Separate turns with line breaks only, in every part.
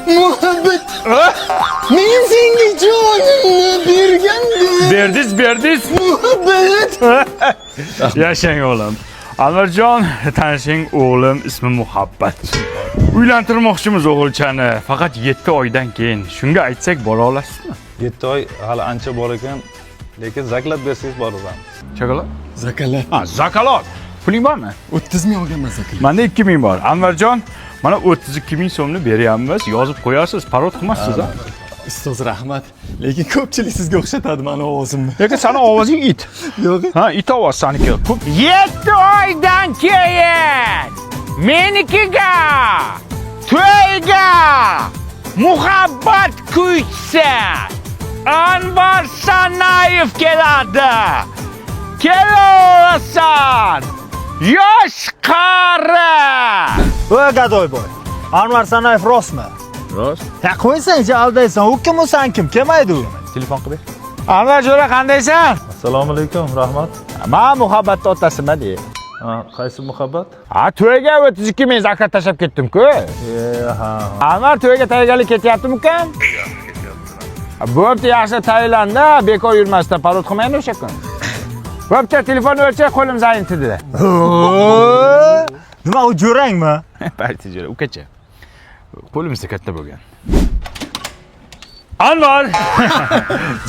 Muhabbat. Men senga jonimni bergandim.
Berdiz, berdiz.
Muhabbat.
Yashang o'g'lim. Anvarjon, tanishing, o'g'lim ismi Muhabbat. Uylantirmoqchimiz o'g'ilchani, faqat 7 oydan keyin. Shunga aytsak bora olasizmi?
7 oy hali ancha bor ekan, lekin заклад bersangiz boraveramiz.
Shokolad?
Заклад.
Ha, заклад. Puling bormi?
30 ming olganman заклад.
Menda 2000 bor. Anvarjon, mana 32 ming so'mni beryapmiz. Yozib qo'yasiz, parod qilmassiz, ha?
Ustoz, rahmat. Lekin ko'pchilik sizga o'xshatadi mani ovozimni.
Lekin sani ovozing it.
Yo'q.
Ha, it ovoz saniki. 7 oydan keyin menikiga to'yga Muhabbat kuychisi Anvar Sanayev keladi. Kelaverasan. Yosh qari.
Voy gadoy boy. Anvar Sanayev rostmi?
Rost.
Ya qo'ysang, aldaysan. U kim, u san kim? Kelmaydi u.
Telefon qilib ber. Anvar jo'ra, qandaysan?
Assalomu alaykum, rahmat.
Men Muhabbatni otasiman de.
Ha, qaysi Muhabbat?
Ha, to'yga 32 ming заклад tashlab ketdim-ku.
E, ha.
Anvar, to'yga tayyorgarlik ketyaptimi ukam? Bo'pti, yaxshi tayyorlanda, bekor yurmasdan parod qilmaydi o'sha kun. Bo'pti, telefonni o'chir, qo'lim занят dedi.
Nima, u jo'rangmi?
Parti jo'ra, ukacha. Qo'limizda katta bo'lgan. Anvar!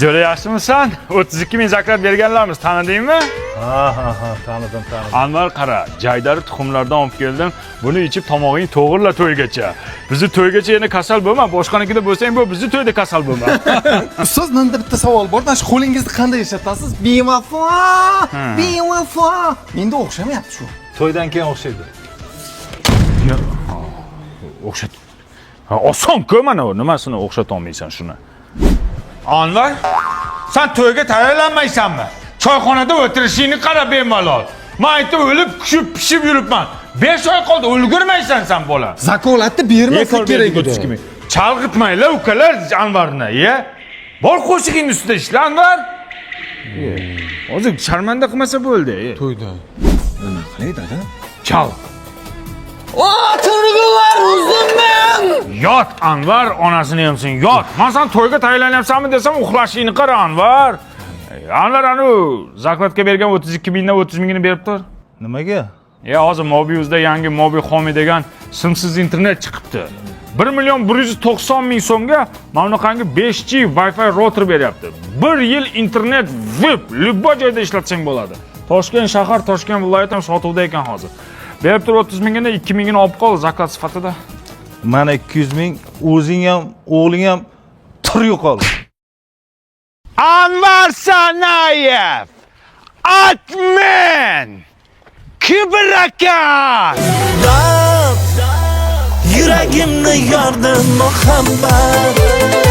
Jo'ra, yaxshimisan? 32 ming заклад berganlarmiz, tanidingmi?
Ha, tanidim, tanidim.
Anvar, qara, jaydari tuxumlardan olib keldim. Buni ichib tomog'ing to'g'irla to'ygacha. Bizni to'ygacha yana kasal bo'lma, boshqanikida bo'lsang bu, bizni to'yda kasal bo'lma.
Ustoz, menda bitta savol bor. Mana shu qo'lingizni qanday ishlatasiz? Bevafo, bevafo. Menda o'xshamayapti shu.
To'ydan keyin o'xshaydi.
O'xshat. Ha, oson-ku mana u, nimasini o'xshata olmaysan shuni? Anvar, sen to'yga tayyorlanmaysanmi? Choyxonada o'tirishingni qara bemalol. Men aytib o'lib, kuyib, pishib yuribman. 5 oy qoldi, ulgurmaysan sen, bola.
Заклад ni bermaslik kerak edi.
Chalg'itmanglar, ukalar, Anvarni, ya. Bor, qo'shig'ing ustida ishla, Anvar. Hozir sharmanda qilmasa bo'ldi.
To'yda. Nima qilay, dada?
Chal.
O'tirg'ular o'zimman.
Yot, Anvar, onasini yemsin, yot. Men san to'yga tayyorlanyapsanmi desam, uxlashingni qara, Anvar. Anvar, anu заклад ga bergan 32 mingdan 30 mingini berib tur.
Nimaga?
Ya hozir Mobiuzda yangi Mobi Home degan simsiz internet chiqibdi. 1 million 190 ming so'mga mana bunaqangi 5G Wi-Fi router beryapti. 1 yil internet VIP, любой joyda ishlatsang bo'ladi. Toshkent shahar, Toshkent viloyati ham sotuvda ekan hozir. Berib tur 30 mingini, 2 mingini olib qol заклад sifatida.
Mana 200 ming, o'zing ham, o'g'ling ham tur yo'qol.
Anvar Sanayev! Atmen! Kibr aka!
Yuragimni yordi muhabbat.